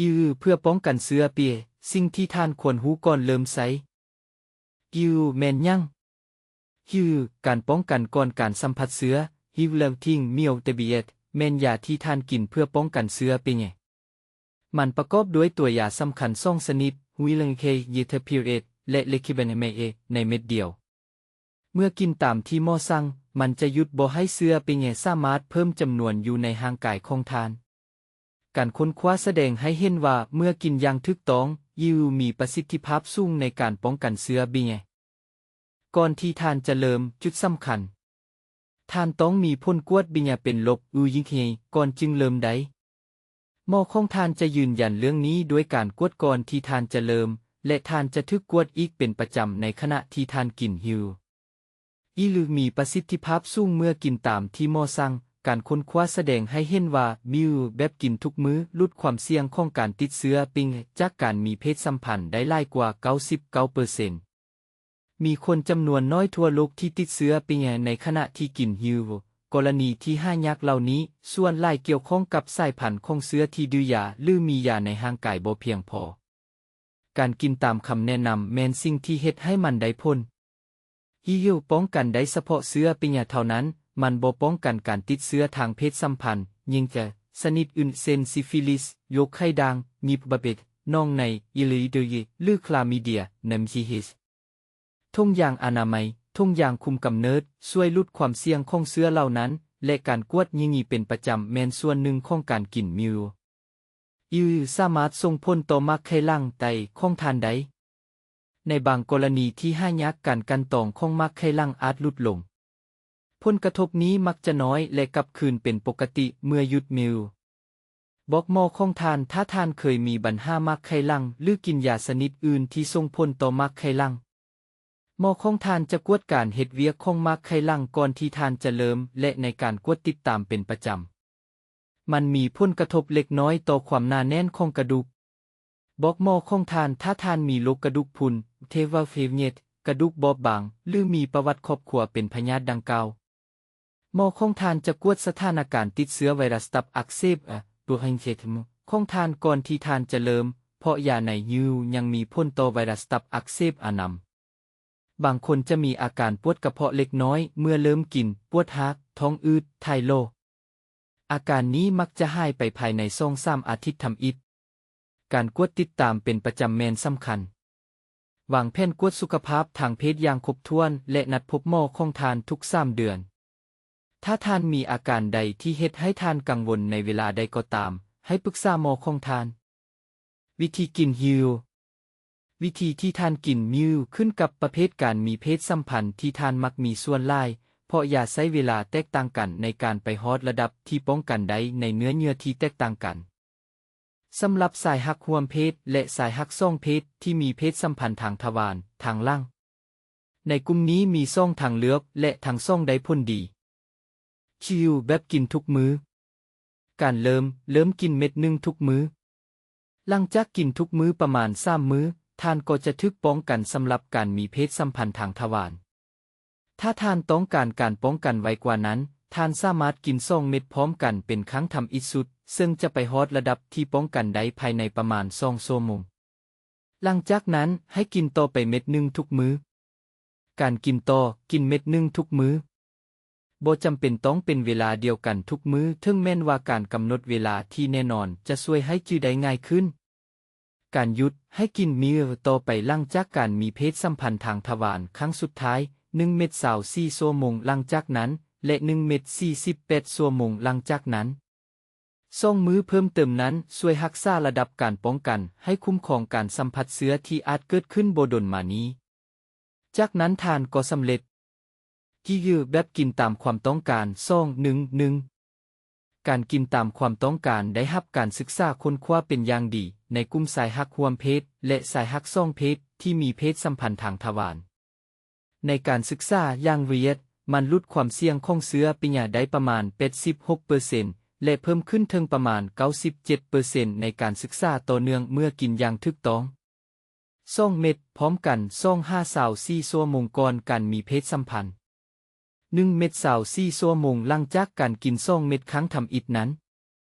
ອີ ເພື່ອປ້ອງກັນເຊື້ອເປຍ, ສິ່ງທີ່ທ່ານຄວນຮູ້ກ່ອນເລີ່ມໃຊ້. ອີ ແມ່ນຫຍັງ? ອີ ການປ້ອງກັນກ່ອນການສຳຜັດເຊື້ອ. ອີ ແລ້ວທິງ ມີໂອເຕບີເອດ ແມ່ນຢາທີ່ທ່ານກິນເພື່ອປ້ອງກັນເຊື້ອເປຍ. ມັນປະກອບດ້ວຍຕົວຢາສຳຄັນສອງຊະນິດ, ວິລັງເຄ ເຢເທີພີເອດ ແລະ ເລຄິເບນເມເອດ ໃນເມັດດຽວ. ເມື່ອກິນຕາມທີ່ໝໍສັ່ງ, ມັນຈະຢຸດບໍ່ໃຫ້ເຊື້ອເປຍສາມາດເພີ່ມຈຳນວນຢູ່ໃນຮ່າງກາຍຂອງທ່ານ. ການຄົ້ນຄວ້າສະແດງໃຫ້ເຫັນວ່າເມື່ອກິນຢ່າງຖືກຕ້ອງ, ອີ ມີປະສິດທິພາບສູງໃນການປ້ອງກັນເຊື້ອເປຍ. ກ່ອນທີ່ທ່ານຈະເລີ່ມ, ຈຸດສຳຄັນ, ທ່ານຕ້ອງມີຜົນກວດເປຍເປັນລົບ ຫຼື ຍິງເຮ ກ່ອນຈຶ່ງເລີ່ມໄດ້. ໝໍຂອງທ່ານຈະຢືນຢັນເລື່ອງນີ້ດ້ວຍການກວດກ່ອນທີ່ທ່ານຈະເລີ່ມ, ແລະ ທ່ານຈະຖືກກວດອີກເປັນປະຈຳໃນຂະນະທີ່ທ່ານກິນຢູ່. ອີ ຫຼື ມີປະສິດທິພາບສູງເມື່ອກິນຕາມທີ່ໝໍສັ່ງ. ການຄົ້ນຄວ້າສະແດງໃຫ້ເຫັນວ່າ ມີ ແບບກິນທຸກມື້ ຫຼຸດຄວາມສ່ຽງຂອງການຕິດເຊື້ອເປຍຈາກການມີເພດສຳພັນໄດ້ຫຼາຍກວ່າເກົ້າສິບເກົ້າເປີເຊັນ. ມີຄົນຈຳນວນນ້ອຍທົ່ວໂລກທີ່ຕິດເຊື້ອເປຍໃນຂະນະທີ່ກິນຢູ່. ກໍລະນີທີ່ຫາຍາກເຫຼົ່ານີ້ ສ່ວນຫຼາຍກ່ຽວຂ້ອງກັບສາຍພັນຂອງເຊື້ອທີ່ດື້ຢາ ຫຼື ມີຢາໃນຮ່າງກາຍບໍ່ພຽງພໍ. ການກິນຕາມຄຳແນະນຳແມ່ນສິ່ງທີ່ເຮັດໃຫ້ມັນໄດ້ຜົນ. ອີ ປ້ອງກັນໄດ້ສະເພາະເຊື້ອເປຍເທົ່ານັ້ນ, ມັນບໍ່ປ້ອງກັນການຕິດເຊື້ອທາງເພດສຳພັນ, ຍິງຈະຊະນິດອື່ນເຊັ່ນ ຊິຟິລິສ, ໂລກໄຂ້ດ່າງ, ມີບາເບັດ, ໜອງໃນ, ອີ ຫຼື ຄລາມີເດຍ, ເອັມ ຊີ ເອັດ. ຖົງຢາງອະນາໄມ, ຖົງຢາງຄຸມກຳເນີດ ຊ່ວຍຫຼຸດຄວາມສ່ຽງຂອງເຊື້ອເຫຼົ່ານັ້ນ ແລະ ການກວດຍິງເປັນປະຈຳແມ່ນສ່ວນໜຶ່ງຂອງການກິນມີ. ອີ ສາມາດສົ່ງຜົນຕໍ່ໝາກໄຂ່ຫຼັງໄຕຂອງທ່ານໄດ້. ໃນບາງກໍລະນີທີ່ຫາຍາກ, ການກັ່ນຕອງຂອງໝາກໄຂ່ຫຼັງອາດຫຼຸດລົງ. ຜົນກະທົບນີ້ມັກຈະນ້ອຍ ແລະ ກັບຄືນເປັນປົກກະຕິເມື່ອຢຸດມີ. ບອກໝໍຂອງທ່ານຖ້າທ່ານເຄີຍມີບັນຫາໝາກໄຂ່ຫຼັງ ຫຼື ກິນຢາຊະນິດອື່ນທີ່ສົ່ງຜົນຕໍ່ໝາກໄຂ່ຫຼັງ. ໝໍຂອງທ່ານຈະກວດການເຮັດວຽກຂອງໝາກໄຂ່ຫຼັງກ່ອນທີ່ທ່ານຈະເລີ່ມ ແລະ ໃນການກວດຕິດຕາມເປັນປະຈຳ. ມັນມີຜົນກະທົບເລັກນ້ອຍຕໍ່ຄວາມໜາແໜ້ນຂອງກະດູກ. ບອກໝໍຂອງທ່ານຖ້າທ່ານມີໂລກກະດູກພຸ່ນ, ເທວາເຟເນດ, ກະດູກບອບບາງ ຫຼື ມີປະຫວັດຄອບຄົວເປັນພະຍາດດັ່ງກ່າວ. ໝໍຂອງທ່ານຈະກວດສະຖານະການຕິດເຊື້ອໄວຣັສຕັບອັກເສບ, ຕົວເຮັງເຄທມ ຂອງທ່ານກ່ອນທີ່ທ່ານຈະເລີ່ມ, ເພາະຢາໃນຢູຍັງມີຜົນຕໍ່ໄວຣັສຕັບອັກເສບອານຳ. ບາງຄົນຈະມີອາການປວດກະເພາະເລັກນ້ອຍເມື່ອເລີ່ມກິນ, ປວດຮາກ, ທ້ອງອືດ, ຖ່າຍຫຼໍ່. ອາການນີ້ມັກຈະຫາຍໄປພາຍໃນສອງສາມອາທິດທຳອິດ. ການກວດຕິດຕາມເປັນປະຈຳແມ່ນສຳຄັນ. ວາງແຜນກວດສຸຂະພາບທາງເພດຢ່າງຄົບຖ້ວນ ແລະ ນັດພົບໝໍຂອງທ່ານທຸກສາມເດືອນ. ຖ້າທ່ານມີອາການໃດທີ່ເຮັດໃຫ້ທ່ານກັງວົນໃນເວລາໃດກໍຕາມ, ໃຫ້ປຶກສາໝໍຂອງທ່ານ. ວິທີກິນຮີວ. ວິທີທີ່ທ່ານກິນມີຂຶ້ນກັບປະເພດການມີເພດສຳພັນທີ່ທ່ານມັກມີສ່ວນຫຼາຍ, ເພາະຢາໃຊ້ເວລາແຕກຕ່າງກັນໃນການໄປຮອດລະດັບທີ່ປ້ອງກັນໄດ້ໃນເນື້ອເຍື່ອທີ່ແຕກຕ່າງກັນ. ສຳລັບຊາຍຮັກຮ່ວມເພດ ແລະ ຊາຍຮັກສອງເພດທີ່ມີເພດສຳພັນທາງທະວານ, ທາງຫຼັງ. ໃນກຸ່ມນີ້ມີສອງທາງເລືອກ ແລະ ທັງສອງໄດ້ຜົນດີ. ຄິວ ແບບກິນທຸກມື້. ການເລີ່ມ, ເລີ່ມກິນເມັດໜຶ່ງທຸກມື້. ຫຼັງຈາກກິນທຸກມື້ປະມານສາມມື້, ທ່ານກໍຈະຖືກປ້ອງກັນສຳລັບການມີເພດສຳພັນທາງທະວານ. ຖ້າທ່ານຕ້ອງການການປ້ອງກັນໄວກວ່ານັ້ນ, ທ່ານສາມາດກິນສອງເມັດພ້ອມກັນເປັນຄັ້ງທຳອິດສຸດ, ເຊິ່ງຈະໄປຮອດລະດັບທີ່ປ້ອງກັນໄດ້ພາຍໃນປະມານສອງຊົ່ວໂມງ. ຫຼັງຈາກນັ້ນ, ໃຫ້ກິນຕໍ່ໄປເມັດໜຶ່ງທຸກມື້. ການກິນຕໍ່, ກິນເມັດໜຶ່ງທຸກມື້. ບໍ່ຈຳເປັນຕ້ອງເປັນເວລາດຽວກັນທຸກມື້, ເຖິງແມ່ນວ່າການກຳນົດເວລາທີ່ແນ່ນອນຈະຊ່ວຍໃຫ້ຈື່ໄດ້ງ່າຍຂຶ້ນ. ການຢຸດ, ໃຫ້ກິນມື້ຕໍ່ໄປຫຼັງຈາກການມີເພດສຳພັນທາງທະວານຄັ້ງສຸດທ້າຍ, ໜຶ່ງເມັດຊາວສີ່ຊົ່ວໂມງຫຼັງຈາກນັ້ນ ແລະ ໜຶ່ງເມັດສີ່ສິບແປດຊົ່ວໂມງຫຼັງຈາກນັ້ນ. ສອງມື້ເພີ່ມເຕີມນັ້ນຊ່ວຍຮັກສາລະດັບການປ້ອງກັນໃຫ້ຄຸ້ມຄອງການສຳຜັດເຊື້ອທີ່ອາດເກີດຂຶ້ນບໍ່ດົນມານີ້. ຈາກນັ້ນທ່ານກໍສຳເລັດ. ທີ່ຢູ່ແບບກິນຕາມຄວາມຕ້ອງການ ສອງ ໜຶ່ງ ໜຶ່ງ. ການກິນຕາມຄວາມຕ້ອງການໄດ້ຮັບການສຶກສາຄົ້ນຄວ້າເປັນຢ່າງດີໃນກຸ່ມຊາຍຮັກຮ່ວມເພດ ແລະ ຊາຍຮັກສອງເພດທີ່ມີເພດສຳພັນທາງທະວານ. ໃນການສຶກສາຢ່າງລະອຽດ, ມັນຫຼຸດຄວາມສ່ຽງຂອງເຊື້ອເປັນຫຍັງໄດ້ປະມານແປດສິບຫົກເປີເຊັນ ແລະ ເພີ່ມຂຶ້ນເຖິງປະມານເກົ້າສິບເຈັດເປີເຊັນໃນການສຶກສາຕໍ່ເນື່ອງເມື່ອກິນຢ່າງຖືກຕ້ອງ. ສອງເມັດພ້ອມກັນ ສອງຫາຊາວສີ່ຊົ່ວໂມງກ່ອນການມີເພດສຳພັນ. ໜຶ່ງເມັດຊາວສີ່ຊົ່ວໂມງຫຼັງຈາກການກິນສອງເມັດຄັ້ງທຳອິດນັ້ນ.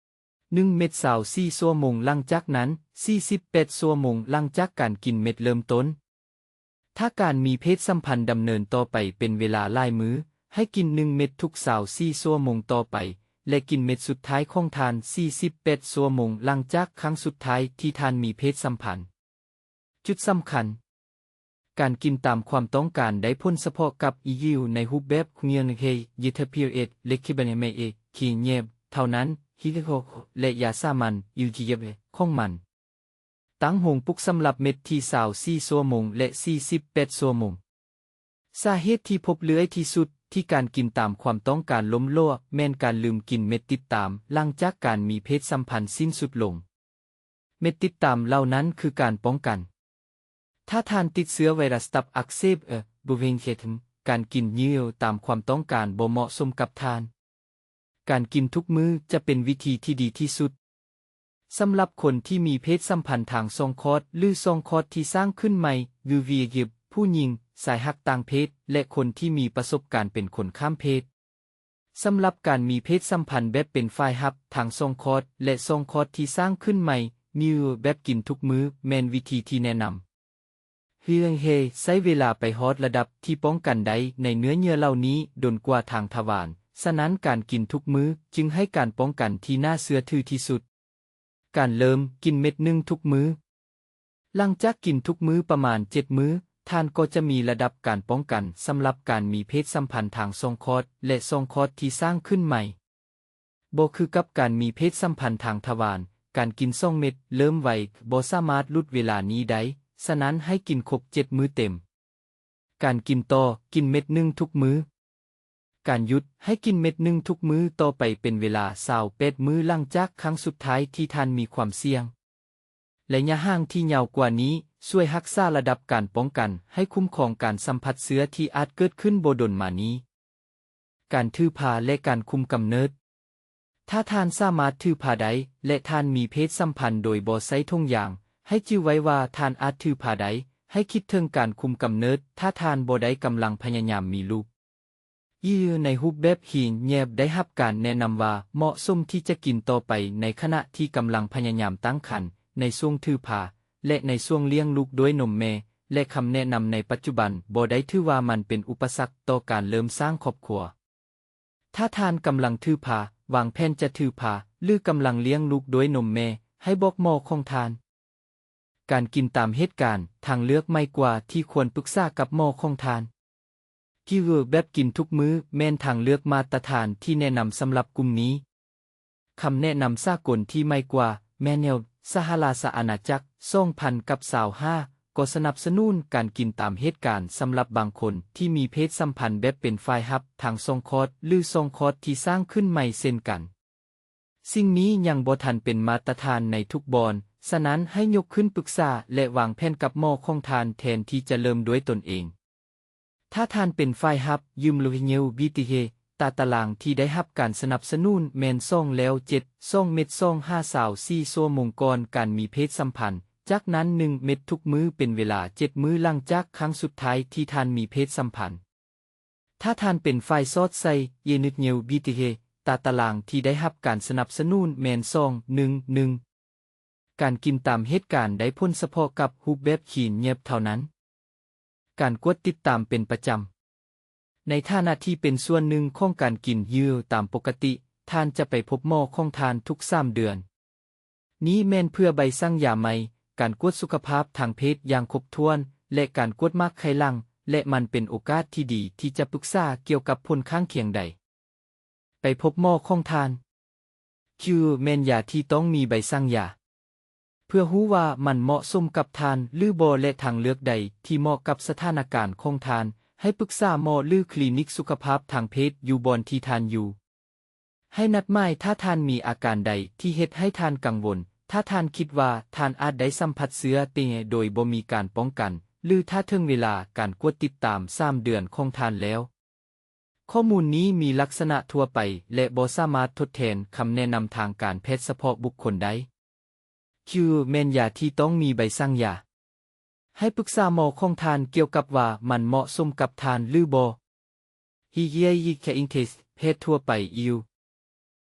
ໜຶ່ງເມັດຊາວສີ່ຊົ່ວໂມງຫຼັງຈາກນັ້ນ, ສີ່ສິບແປດຊົ່ວໂມງຫຼັງຈາກການກິນເມັດເລີ່ມຕົ້ນ. ຖ້າການມີເພດສຳພັນດຳເນີນຕໍ່ໄປເປັນເວລາຫຼາຍມື້, ໃຫ້ກິນໜຶ່ງເມັດທຸກຊາວສີ່ຊົ່ວໂມງຕໍ່ໄປ ແລະ ກິນເມັດສຸດທ້າຍຂອງທ່ານສີ່ສິບແປດຊົ່ວໂມງຫຼັງຈາກຄັ້ງສຸດທ້າຍທີ່ທ່ານມີເພດສຳພັນ. ຈຸດສຳຄັນ, ການກິນຕາມຄວາມຕ້ອງການໄດ້ຜົນສະເພາະກັບອີຢູໃນຮູບແບບເງືອນເຮຍ ເຢທະເພຍເອດ ເລັກເຄບາເນເມເອ ຄີເງບ ເທົ່ານັ້ນ, ຮີໂຮ ແລະ ຢາສາມັນ ຢູຈີເອຟ ຂອງມັນ. ຕັ້ງໂຮງປຸກສຳລັບເມັດທີ່ຊາວສີ່ຊົ່ວໂມງ ແລະ ສີ່ສິບແປດຊົ່ວໂມງ. ສາເຫດທີ່ພົບເລື້ອຍທີ່ສຸດທີ່ການກິນຕາມຄວາມຕ້ອງການລົ້ມຫຼວງ ແມ່ນການລືມກິນເມັດຕິດຕາມ ຫຼັງຈາກການມີເພດສຳພັນສິ້ນສຸດລົງ. ເມັດຕິດຕາມເຫຼົ່ານັ້ນຄືການປ້ອງກັນ. ຖ້າທ່ານຕິດເຊື້ອໄວຣັສຕັບອັກເສບ ເອ ບໍລິເວນເຄດ ການກິນເຫຍື່ອຕາມຄວາມຕ້ອງການບໍ່ເໝາະສົມກັບທ່ານ. ການກິນທຸກມື້ຈະເປັນວິທີທີ່ດີທີ່ສຸດ. ສຳລັບຄົນທີ່ມີເພດສຳພັນທາງຊ່ອງຄອດ ຫຼື ຊ່ອງຄອດທີ່ສ້າງຂຶ້ນໃໝ່ ຫຼື VIF, ຜູ້ຍິງ, ຊາຍຮັກຕ່າງເພດ ແລະ ຄົນທີ່ມີປະສົບການເປັນຄົນຂ້າມເພດ. ສຳລັບການມີເພດສຳພັນແບບເປັນຝ່າຍຮັບ ທາງຊ່ອງຄອດ ແລະ ຊ່ອງຄອດທີ່ສ້າງຂຶ້ນໃໝ່, ມີແບບກິນທຸກມື້ແມ່ນວິທີທີ່ແນະນຳ. ເຮືອງເຮໃຊ້ເວລາໄປຮອດລະດັບທີ່ປ້ອງກັນໄດ້ໃນເນື້ອເຍື່ອເຫຼົ່ານີ້ດົນກວ່າທາງທະວານ, ສະນັ້ນການກິນທຸກມື້ຈຶ່ງໃຫ້ການປ້ອງກັນທີ່ໜ້າເຊື່ອຖືທີ່ສຸດ. ການເລີ່ມກິນເມັດໜຶ່ງທຸກມື້. ຫຼັງຈາກກິນທຸກມື້ປະມານເຈັດມື້, ທ່ານກໍຈະມີລະດັບການປ້ອງກັນສຳລັບການມີເພດສຳພັນທາງຊ່ອງຄອດ ແລະ ຊ່ອງຄອດທີ່ສ້າງຂຶ້ນໃໝ່. ບໍ່ຄືກັບການມີເພດສຳພັນທາງທະວານ, ການກິນສອງເມັດເລີ່ມໄວ, ບໍ່ສາມາດຫຼຸດເວລານີ້ໄດ້, ສະນັ້ນໃຫ້ກິນຄົບເຈັດມື້ເຕັມ. ການກິນຕໍ່, ກິນເມັດໜຶ່ງທຸກມື້. ການຢຸດ, ໃຫ້ກິນເມັດໜຶ່ງທຸກມື້ຕໍ່ໄປເປັນເວລາຊາວແປດມື້ຫຼັງຈາກຄັ້ງສຸດທ້າຍທີ່ທ່ານມີຄວາມສ່ຽງ. ໄລຍະຫ່າງທີ່ຍາວກວ່ານີ້ຊ່ວຍຮັກສາລະດັບການປ້ອງກັນໃຫ້ຄຸ້ມຄອງການສຳຜັດເຊື້ອທີ່ອາດເກີດຂຶ້ນບໍ່ດົນມານີ້. ການຖືພາ ແລະ ການຄຸມກຳເນີດ. ຖ້າທ່ານສາມາດຖືພາໄດ້ ແລະ ທ່ານມີເພດສຳພັນໂດຍບໍ່ໃຊ້ຖົງຢາງ, ໃຫ້ຈື່ໄວ້ວ່າທ່ານອາດຖືພາໄດ້. ໃຫ້ຄິດເຖິງການຄຸມກຳເນີດ ຖ້າທ່ານບໍ່ໄດ້ກຳລັງພະຍາຍາມມີລູກ. ອີ ໃນຮູບແບບຮີນແຍບໄດ້ຮັບການແນະນຳວ່າເໝາະສົມທີ່ຈະກິນຕໍ່ໄປໃນຂະນະທີ່ກຳລັງພະຍາຍາມຕັ້ງຄັນ, ໃນຊ່ວງຖືພາ ແລະ ໃນຊ່ວງລ້ຽງລູກດ້ວຍນົມແມ່, ແລະ ຄຳແນະນຳໃນປັດຈຸບັນບໍ່ໄດ້ຖືວ່າມັນເປັນອຸປະສັກຕໍ່ການເລີ່ມສ້າງຄອບຄົວ. ຖ້າທ່ານກຳລັງຖືພາ, ວາງແຜນຈະຖືພາ ຫຼື ກຳລັງລ້ຽງລູກດ້ວຍນົມແມ່, ໃຫ້ບອກໝໍຂອງທ່ານ. ການກິນຕາມເຫດການ, ທາງເລືອກໃໝ່ກວ່າທີ່ຄວນປຶກສາກັບໝໍຂອງທ່ານ. ກິນແບບກິນທຸກມື້ແມ່ນທາງເລືອກມາດຕະຖານທີ່ແນະນຳສຳລັບກຸ່ມນີ້. ຄຳແນະນຳສາກົນທີ່ໃໝ່ກວ່າ Manual ສະຫະລາຊະອານາຈັກ ສອງພັນກັບຊາວຫ້າ ກໍສະໜັບສະໜູນການກິນຕາມເຫດການສຳລັບບາງຄົນທີ່ມີເພດສຳພັນແບບເປັນຝ່າຍຮັບທາງຊ່ອງຄອດ ຫຼື ຊ່ອງຄອດທີ່ສ້າງຂຶ້ນໃໝ່ເຊັ່ນກັນ. ສິ່ງນີ້ຍັງບໍ່ທັນເປັນມາດຕະຖານໃນທຸກບ່ອນ, ສະນັ້ນໃຫ້ຍົກຂຶ້ນປຶກສາ ແລະ ວາງແຜນກັບໝໍຂອງທ່ານແທນທີ່ຈະເລີ່ມດ້ວຍຕົນເອງ. ຖ້າທ່ານເປັນຝ່າຍຮັບ, ຢືມ Rohingya B T H ຕາຕະລາງທີ່ໄດ້ຮັບການສະໜັບສະໜູນແມ່ນສອງແລ້ວເຈັດ, ສອງເມັດສອງຫາຊາວສີ່ຊົ່ວໂມງກ່ອນການມີເພດສຳພັນ, ຈາກນັ້ນໜຶ່ງເມັດທຸກມື້ເປັນເວລາເຈັດມື້ຫຼັງຈາກຄັ້ງສຸດທ້າຍທີ່ທ່ານມີເພດສຳພັນ. ຖ້າທ່ານເປັນຝ່າຍສອດໃສ່ Rohingya B T H ຕາຕະລາງທີ່ໄດ້ຮັບການສະໜັບສະໜູນແມ່ນສອງ ໜຶ່ງ ໜຶ່ງ. ການກິນຕາມເຫດການໄດ້ຜົນສະເພາະກັບຮູບແບບຄີນແຍບເທົ່ານັ້ນ. ການກວດຕິດຕາມເປັນປະຈຳ. ໃນຖານະທີ່ເປັນສ່ວນໜຶ່ງຂອງການກິນເຫຍື່ອຕາມປົກກະຕິ, ທ່ານຈະໄປພົບໝໍຂອງທ່ານທຸກສາມເດືອນ. ນີ້ແມ່ນເພື່ອໃບສັ່ງຢາໃໝ່, ການກວດສຸຂະພາບທາງເພດຢ່າງຄົບຖ້ວນ ແລະ ການກວດໝາກໄຂ່ຫຼັງ, ແລະ ມັນເປັນໂອກາດທີ່ດີທີ່ຈະປຶກສາກ່ຽວກັບຜົນຂ້າງຄຽງໃດ. ໄປພົບໝໍຂອງທ່ານ. ຄືແມ່ນຢາທີ່ຕ້ອງມີໃບສັ່ງຢາ. ເພື່ອຮູ້ວ່າມັນເໝາະສົມກັບທ່ານຫຼືບໍ່ ແລະ ທາງເລືອກໃດທີ່ເໝາະກັບສະຖານະການຂອງທ່ານ, ໃຫ້ປຶກສາໝໍ ຫຼື ຄລີນິກສຸຂະພາບທາງເພດຢູ່ບ່ອນທີ່ທ່ານຢູ່. ໃຫ້ນັດໝາຍຖ້າທ່ານມີອາການໃດທີ່ເຮັດໃຫ້ທ່ານກັງວົນ, ຖ້າທ່ານຄິດວ່າທ່ານອາດໄດ້ສຳຜັດເຊື້ອແຕ່ໂດຍບໍ່ມີການປ້ອງກັນ, ຫຼື ຖ້າເຖິງເວລາການກວດຕິດຕາມສາມເດືອນຂອງທ່ານແລ້ວ. ຂໍ້ມູນນີ້ມີລັກສະນະທົ່ວໄປ ແລະ ບໍ່ສາມາດທົດແທນຄຳແນະນຳທາງການແພດສະເພາະບຸກຄົນໄດ້. ຄືແມ່ນຢາທີ່ຕ້ອງມີໃບສັ່ງຢາ. ໃຫ້ປຶກສາໝໍຂອງທ່ານກ່ຽວກັບວ່າມັນເໝາະສົມກັບທ່ານຫຼືບໍ່. ເພດທົ່ວໄປ ອີ